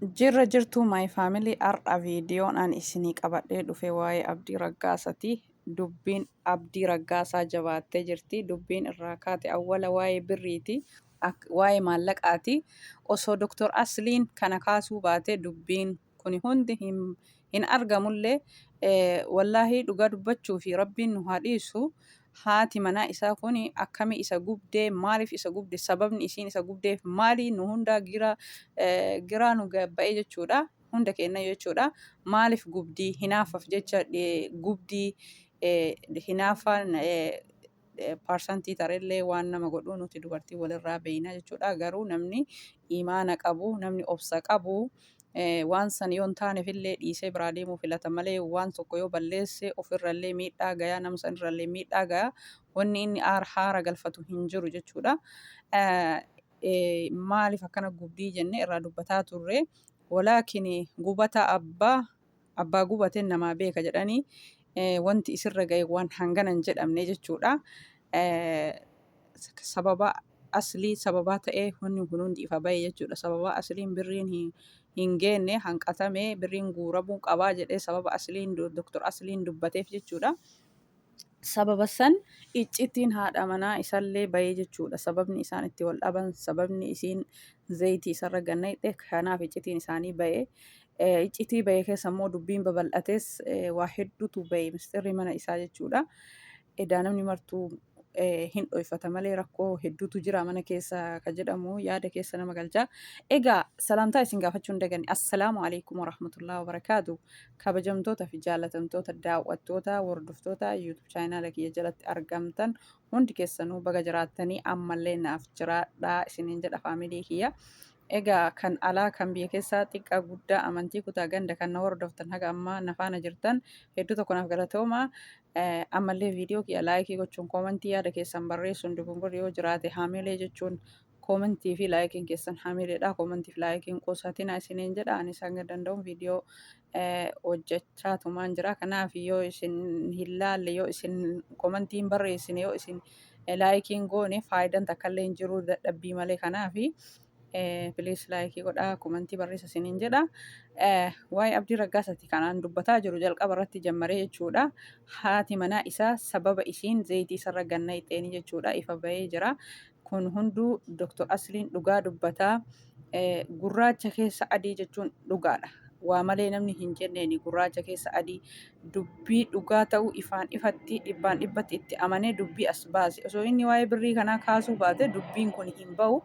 Jirra jirtuu my family har'a viidiyoon ani isinii qabadhee dhufe waa'ee Abdii Raggaasati. Dubbiin Abdii Raggaasaa jabaattee jirti. Dubbiin irraa kaate awwala waa'ee birriiti. Waa'ee maallaqaati. Osoo Dr. Asliin kana kaasuu baate dubbiin kuni hundi hin argamullee. Wallaahii dhugaa dubbachuu fi Rabbiin nu haa dhiisu. Haati manaa isaa kuni akkami isa gubdee maaliif isa gubde sababni isiin isa gubdeef maali nu hundaa gira giraa nu ba'e jechuudha hunda keenna jechuudha maaliif gubdii hinaaffaf jecha gubdii hinaaffaan paarsantii tarellee waan nama godhuu nuti dubartii walirraa beeyna jechuudha garuu namni imaana qabu namni obsa qabu waan san yoo hin taanefillee dhiisee biraa deemuu filata malee waan tokko yoo balleesse ofirrallee miidhaa gaya nama sanirrallee miidhaa gaya wanni inni aar haara galfatu hin jiru jechuudha. Maaliif akkana gubdii jenne irraa dubbataa turre walaakin gubata abbaa abbaa gubateen namaa beeka jedhanii wanti isirra gahe waan hangana hin jedhamne jechuudha. Sababa aslii sababaa ta'ee wanni kun hundi ifa bahe jechuudha. Sababa asliin birriin hin geenne hanqatame birriin guuramuu qabaa jedhee sababa asliin Dr. Asliin dubbateef jechuudha. Sababa san iccittiin haadha manaa isallee bahee jechuudha. Sababni isaan itti wal dhaban sababni isiin zayitii isarra gannayxe kanaaf iccitiin isaanii bahe. Iccitii bahe keessa immoo dubbiin babal'ates waa hedduutu bahe misxirri mana isaa jechuudha. Edaa namni martuu hin dhoyfata malee rakkoo hedduutu jira mana keessa ka jedhamu yaada keessa nama galcha. Egaa salaamtaa isin gaafachuu hin daganne. Assalaamu alaikum warahmatullahi wabarakaatu. Kabajamtoota fi jaalatamtoota daawwattoota hordoftoota YouTube chaayinaala kiyya jalatti argamtan hundi keessanuu baga jiraattanii ammallee naaf jiraadhaa isiniin jedha faamilii kiyya. Egaa kan alaa kan biyya keessaa xiqqaa guddaa amantii kutaa ganda kan na hordoftan haga ammaa na faana jirtan hedduu tokko naaf galatooma. Ammallee viidiyoo kiyya laayikii gochuun koomentii yaada keessan barreessuun dogongorri yoo jiraate haamilee jechuun koomentii fi laayikiin keessan haamileedha. Koomentii fi laayikiin qusatina isiniin jedha. Anis hanga danda'uun viidiyoo hojjechaa tumaan jira. Kanaaf yoo isin hin laalle yoo isin koomentii hin barreessine yoo isin laayikiin goone faayidaan takkallee hin jiru dadhabbii malee. Kanaaf please laayikii godhaa komentii barreessa isiniin jedha. Waa'ee Abdii Raggaasati kanaan dubbataa jiru jalqaba irratti jammaree jechuudha. Haati manaa isaa sababa isiin zayitii isarra gannayxeeni jechuudha ifa bahee jira. Kun hunduu Dr. Asliin dhugaa dubbataa. Gurraacha keessa adii jechuun dhugaadha. Waa malee namni hin jenneeni gurraacha keessa adii dubbii dhugaa ta'uu ifaan ifatti dhibbaan dhibbatti itti amanee dubbii as baase. Osoo inni waa'ee birrii kanaa kaasuu baate dubbiin kun hin bahu.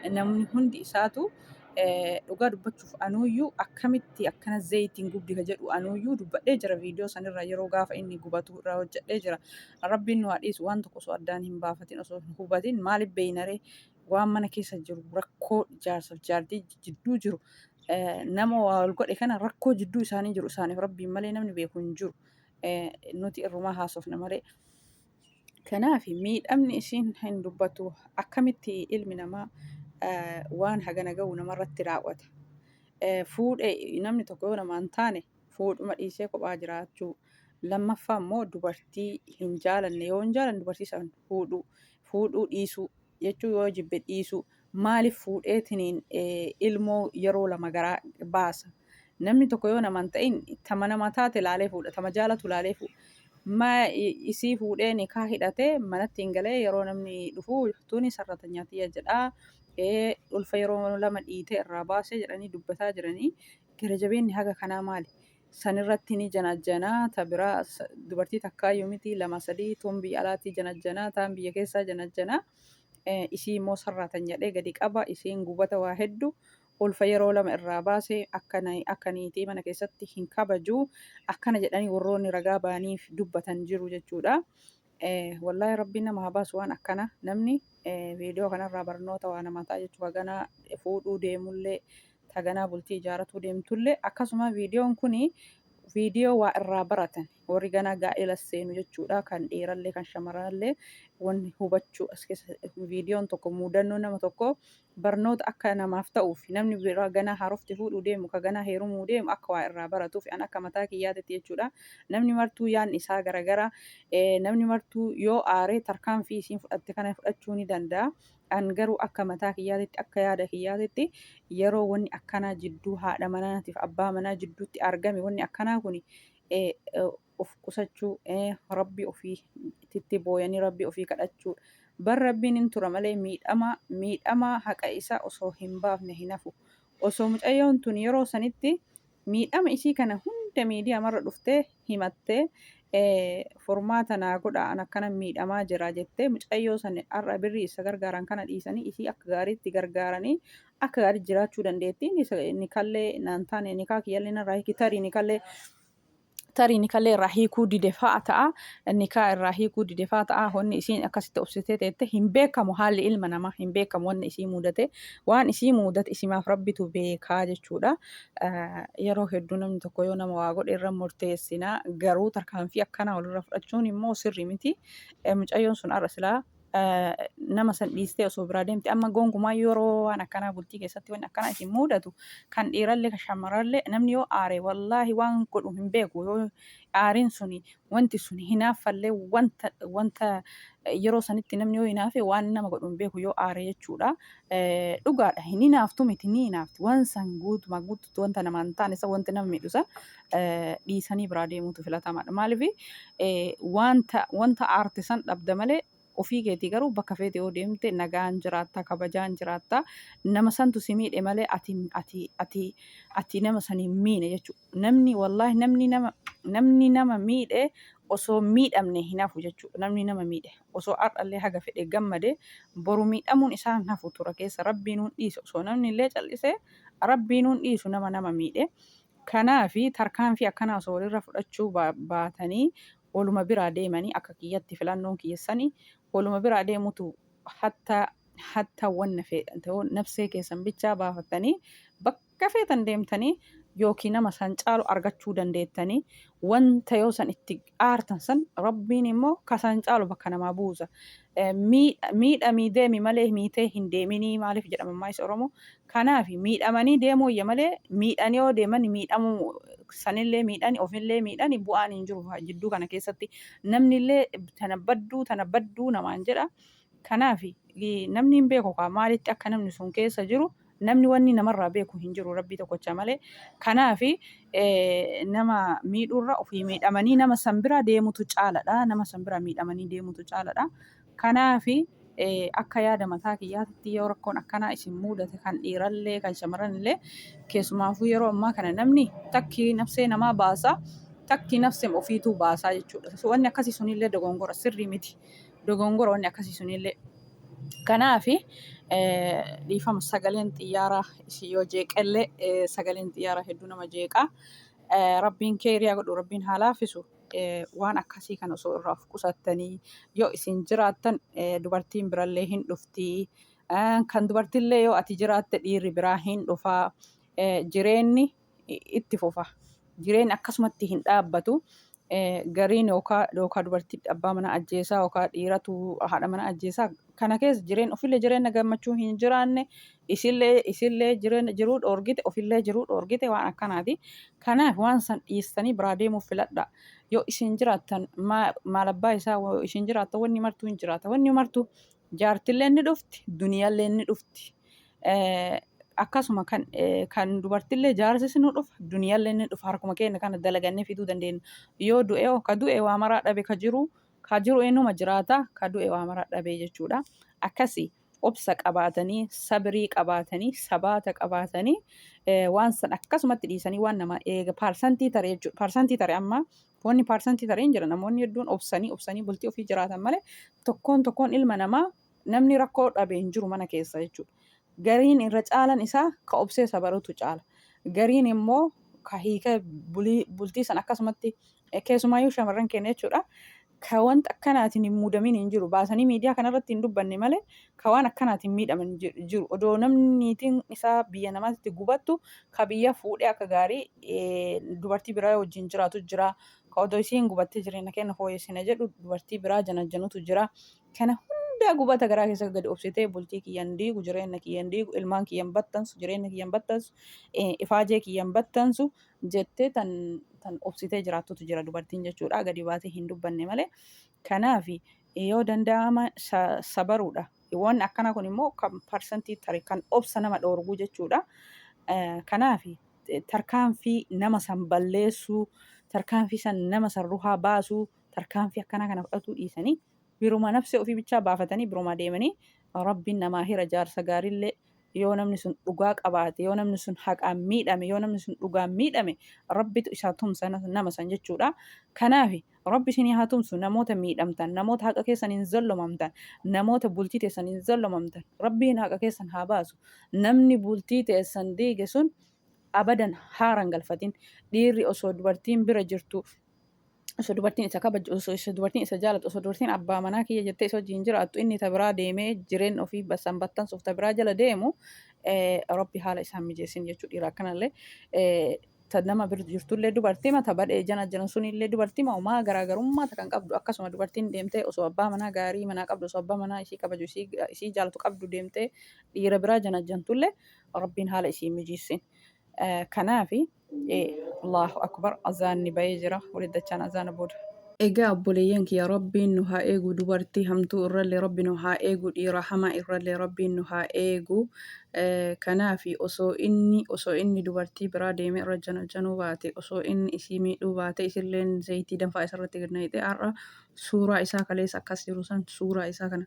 Namni hundi isaatu dhugaa dubbachuuf anuuyyuu akkamitti akkana zayitiin gubdi ka jedhu anuuyyuu dubbadhee jira viidiyoo sanirra yeroo gaafa inni gubatu irraa hojjedhee jira. Rabbiin nu haa dhiisu waan tokko osoo addaan hin baafatin osoo hin hubatin maaliif beeynaree waan mana keessa jiru rakkoo jaarsaaf jaartii jidduu jiru nama waa wal godhe kana rakkoo jidduu isaanii jiru isaaniif rabbiin malee namni beeku hin jiru. Nuti irrumaa haasofna malee. Kanaaf miidhamni isiin hin dubbatu akkamitti ilmi namaa waan hagana ga'u namarratti raawwata. Fuudhe namni tokko yoo namaa hin taane fuudhuma dhiisee kophaa jiraachuu. Lammaffaa immoo dubartii hin jaalanne yoo hin jaalanne dubartii san fuudhuu fuudhuu dhiisuu jechuu yoo jibbe dhiisuu maaliif fuudheetiniin ilmoo yeroo lama garaa baasa. Namni tokko yoo nama hin ta'in tama nama taate laalee fuudha tama jaalatu laalee fuudha. Ma isii fuudhee nikaa hidhatee manatti hin galee yeroo namni dhufu tuni sarratanyaa tiyya jedhaa. Ulfa yeroo lama dhiitee irraa baasee jedhanii dubbataa jiranii gara jabeenni haga kanaa maali? Sanirratti ni janajjanaa ta biraa dubartii takkaayyuu miti lama sadii tuun biyya alaatii janajjanaa taan biyya keessaa janajjanaa isii immoo sarraatan jedhee gadi qaba isiin gubata waa heddu ulfa yeroo lama irraa baase akka niitii mana keessatti hin kabaju akkana jedhanii warroonni ragaa ba'aniif dubbatan jiru jechuudha. Wallaahi rabbiin nama haa baasu waan akkana namni viidiyoo kanarraa barnoota waa namaa ta'a jechuudha ganaa fuudhuu deemullee taganaa bultii ijaaratuu deemtullee akkasuma viidiyoon kuni viidiyoo waa irraa baratan warri ganaa gaa'ela seenu jechuudha kan dhiirallee kan shamarranillee wanni hubachuu as keessa viidiyoon tokko muudannoo nama tokko barnoota akka namaaf ta'uuf namni biraa ganaa haarofti fuudhuu deemu ka ganaa heerumuu deemu akka waa irraa baratuuf an akka mataa kiyyaatitti jechuudha namni martuu yaanni isaa garagara namni martuu yoo aaree tarkaanfii isiin fudhatte kana fudhachuu ni danda'a. An garuu akka mataa kiyyaatitti akka yaada kiyyaatitti yeroo wanni akkanaa jidduu haadha manaatiif abbaa manaa jidduutti argame wanni akkanaa kuni of qusachuu rabbi ofii titti booyanii rabbi ofii kadhachuu bar rabbiin hin tura malee miidhamaa miidhamaa haqa isaa osoo hin baafne hin hafu. Osoo mucayyoon tun yeroo sanitti miidhama isii kana hunda miidiyamarra dhuftee himattee furmaata naa godhaa an akkanan miidhamaa jira jettee mucayyoo san har'a birrii isa gargaaran kana dhiisanii isii akka gaariitti gargaaranii akka gaariitti jiraachuu dandeetti. Nikallee naan taane nikaa kiyyallee narraa hiiki tarii nikallee tarii nikallee irraa hiikuu dide fa'a ta'a. Nikaa irraa hiikuu dide fa'a ta'a. Wanni isiin akkasitti obsitee teette hin beekamu haalli ilma namaa hin beekamu wanni isii mudate. Waan isii mudate isimaaf rabbitu beekaa jechuudha. Yeroo hedduu namni tokko yoo nama waa godhe irra murteessina. Garuu tarkaanfii akkanaa walirra fudhachuun immoo sirrii miti. Mucayyoon sun har'a silaa nama san dhiistee osoo biraa deemte amma gonkumaa yeroo waan akkanaa bultii keessatti wanni akkanaa isin mudatu kan dhiirallee kan shamarrallee namni yoo aare wallaahi waan godhu hin beeku yoo aariin suni wanti sun hinaaffallee wanta wanta yeroo sanitti namni yoo hinaafe waan nama godhu hin beeku yoo aare jechuudha. Dhugaadha hin hinaaftu miti ni hinaafti waan san guutumaa guututti wanta namaa hin taane isa wanti nama miidhu san dhiisanii biraa deemuutu filatamaadha. Maaliif wanta wanta aarte san dhabda malee ofii keetii garuu bakka feete yoo deemte nagaan jiraatta, kabajaan jiraatta. Nama santu si miidhe malee ati ati ati ati nama san hin miine jechuudha. Namni wallaahi namni nama miidhe osoo miidhamne hin hafu jechuudha. Namni nama miidhe osoo har'allee haga fedhe gammade boru miidhamuun isaa hin hafu tura keessa rabbiin hun dhiisu osoo namni illee callisee rabbiin hun dhiisu nama nama miidhe. Kanaafi tarkaanfii akkanaa osoo walirra fudhachuu baatanii waluma biraa deemanii akka kiyyatti filannoon kiyya sani waluma biraa deemutu hatta hatta wanna feedhan ta'uu nafsee keessan bichaa baafattanii bakka feetan deemtanii yookiin nama san caalu argachuu dandeettanii wanta yoo san itti aartan san rabbiin immoo ka san caalu bakka namaa buusa. Miidhamii deemi malee miitee hin deeminii maaliif jedhama ammaayis Oromoo. Kanaaf miidhamanii deemuu wayya malee miidhanii yoo deeman miidhamuu sanillee miidhani ofillee miidhani bu'aan hin jiru jidduu kana keessatti namnillee tana badduu tana badduu namaan jedha. Kanaaf namni hin beeku kaa maalitti akka namni sun keessa jiru namni wanni namarraa beeku hin jiru rabbii tokkocha malee. Kanaaf nama miidhuurra ofii miidhamanii nama san bira deemutu caaladha. Nama san bira miidhamanii deemutu caaladha. Kanaaf akka yaada mataa kiyyaatti yoo rakkoon akkanaa isin mudate kan dhiirallee kan shamarranillee keessumaafuu yeroo ammaa kana namni takki nafsee namaa baasa takki nafsee ofiituu baasaa jechuudha. Wanni akkasii sunillee dogongora sirrii miti. Dogongora wanni akkasii sunillee. Kanaaf dhiifama sagaleen xiyyaaraa isin yoo jeeqellee sagaleen xiyyaaraa hedduu nama jeeqa. Rabbiin keeriyaa godhu rabbiin haa laaffisu. Waan akkasii kana osoo irraa of qusattanii yoo isin jiraattan dubartiin birallee hin dhufti. Kan dubartillee yoo ati jiraatte dhiirri biraa hin dhufaa. Jireenyi itti fufa. Jireenyi akkasumatti hin dhaabbatu. Gariin yookaan dubartii abbaa manaa ajjeesaa yookaan dhiiratu haadha manaa ajjeesaa. Kana keessa jireenya ofillee jireenya gammachuu hin jiraanne isillee isillee jireenya jiruu dhoorgite ofillee jiruu dhoorgite waan akkanaati. Kanaaf waan san dhiistanii biraa deemuuf filadha. Yoo isin jiraattan maal abbaa isaa yoo isin jiraattan wanni martuu hin jiraata. Wanni martuu jaartillee ni dhufti duniyaallee ni dhufti. Akkasuma kan kan dubartillee jaarsis ni dhufa duniyaallee ni dhufa harkuma keenya kana dalagannee fiduu dandeenya. Yoo du'e ka du'e waa maraa dhabe ka jiru ka jiru eenyuma jiraata ka du'e waa maraa dhabe jechuudha. Akkasi obsa qabaatanii sabrii qabaatanii sabaata qabaatanii waan san akkasumatti dhiisanii waan nama eega paarsantii tare jechuudha. Paarsantii tare amma wanni paarsantii tare hin jira namoonni hedduun obsanii obsanii bultii ofii jiraatan malee tokkoon tokkoon ilma namaa namni rakkoo dhabe hin jiru mana keessa jechuudha. Gariin irra caalan isaa ka obsee sabarutu caala. Gariin immoo ka hiika bultii san akkasumatti keessumaayyuu shamarran keenya jechuudha. Ka wanta akkanaatiin hin muudamin hin jiru. Baasanii miidiyaa kanarratti hin dubbanne malee ka waan akkanaatiin miidhaman jiru. Odoo namni niitiin isaa biyya namaatti gubattu ka biyya fuudhee akka gaarii dubartii biraa wajjin jiraatu jira. Ka odoo isiin gubattee jireenya keenya fooyyessina jedhu dubartii biraa janajjanutu jira. Kana hundaa gubata garaa keessa gadi obsitee bultii kiyyan diigu, jireenya kiyyan diigu, ilmaan kiyyan battansu, jireenya kiyyan battansu, ifaajee kiyyan battansu jettee tan tan obsitee jiraattutu jira dubartiin jechuudha. Gadi baatee hin dubbanne malee. Kanaaf yoo danda'ama sabaruudha. Wanni akkanaa kun immoo kan parsantii tare kan obsa nama dhoorguu jechuudha. Kanaaf tarkaanfii nama san balleessuu, tarkaanfii san nama san ruhaa baasuu, tarkaanfii akkanaa kana fudhatuu dhiisanii biruma nafsee ofii bichaa baafatanii biruma deemanii. Rabbiin namaa hira jaarsa gaariillee yoo namni sun dhugaa qabaate, yoo namni sun haqaan miidhame, yoo namni sun dhugaan miidhame, Rabbitu isaa tumsa nama san jechuudha. Kanaaf Rabbi isinii haa tumsu. Namoota miidhamtan, namoota haqa keessan hin zollomamtan, namoota bultii teessan hin zollomamtan, Rabbiin haqa keessan haa baasu. Namni bultii teessan diige sun abadan haaran galfatin. Dhiirri osoo dubartiin bira jirtu, osoo dubartiin isa kabajju, osoo isa dubartiin isa jaalatu, osoo dubartiin abbaa manaa kiyya jettee isa wajjin jiraattu, inni ta biraa deemee jireenya ofii bassan battansuuf ta biraa jala deemu, Rabbi haala isaan mijeessin jechuu. Dhiira akkanallee ta nama bira jirtullee dubartima, ta badhee jana jiran sunillee dubartima, homaa garaagarummaa ta kan qabdu. Akkasuma dubartiin deemtee osoo abbaa manaa gaarii manaa qabdu, osoo abbaa manaa isii kabaju, isii jaalatu qabdu deemtee dhiira biraa jana jantullee Rabbiin haala isii mijeessin. Kanaafi Allahu akbar, azaanni bahee jira, waliddachaan azaana booda. Egaa obboleeyyan kiyya, Rabbiin nu haa eegu dubartii hamtuu irrallee, Rabbi nu haa eegu dhiira hamaa irrallee, Rabbiin nu haa eegu. Kanaafi osoo inni dubartii biraa deemee irra janajanuu baate, osoo inni isii miidhuu baate, isilleen zayitii danfaa isarratti gad naqxee har'a suuraa isaa kaleessa akkas jiru san, suuraa isaa kana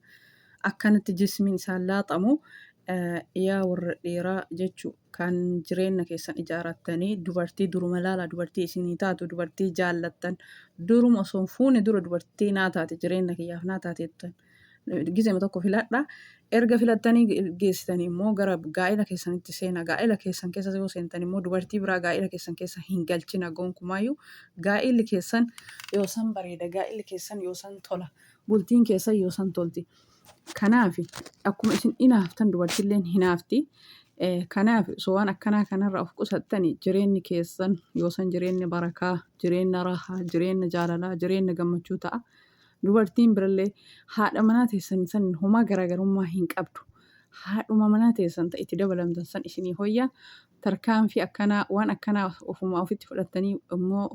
akkanatti jismiin isaa laaxamu. Yaa warra dhiiraa jechuu, kan jireenya keessan ijaarattanii, dubartii duruma laala, dubartii isinii taatu, dubartii jaallattan duruma, osoo hin fuune dura dubartii naa taate, jireenya kiyyaaf naa taate jettan gizema tokko filadha. Erga filattanii geessitanii immoo gara gaa'ela keessanitti seena. Gaa'ela keessan keessa yoo seentan immoo dubartii biraa gaa'ela keessan keessa hin galchina gonkumaayyuu. Gaa'elli keessan yoo san bareeda, gaa'elli keessan yoo san tola, bultiin keessan yoo san tolti. Kanaaf akkuma isin hinaaftan dubartilleen hinaafti. Kanaaf osoo waan akkanaa kanarraa of qusattani, jireenyi keessan yoo san jireenya barakaa, jireenya rahaa, jireenya jaalalaa, jireenya gammachuu ta'a. Dubartiin birallee haadha manaa teessan san homaa garaagarummaa hin qabdu. Haadhuma manaa teessan ta'e itti dabalamtan san isinii hoyya. Tarkaanfii akkanaa, waan akkanaa ofuma ofitti fudhattanii immoo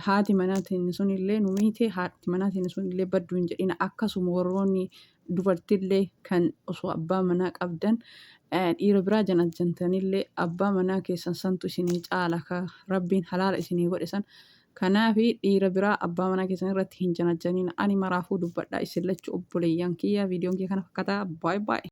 haati manaa teenya sunillee nu miite, haati manaa teenya sunillee badduu hin jedhina. Akkasuma warroonni dubartillee kan osoo abbaa manaa qabdan dhiira biraa janajjantanillee, abbaa manaa keessan santu isinii caala, ka Rabbiin halaala isinii godhe san. Kanaaf dhiira biraa abbaa manaa keessan irratti hin janajjanina. Ani maraafuu dubbadha, isin lachuu obboleeyyan kiyya. Viidiyoon kiyya kana fakkaata. Baay'ee baay'ee.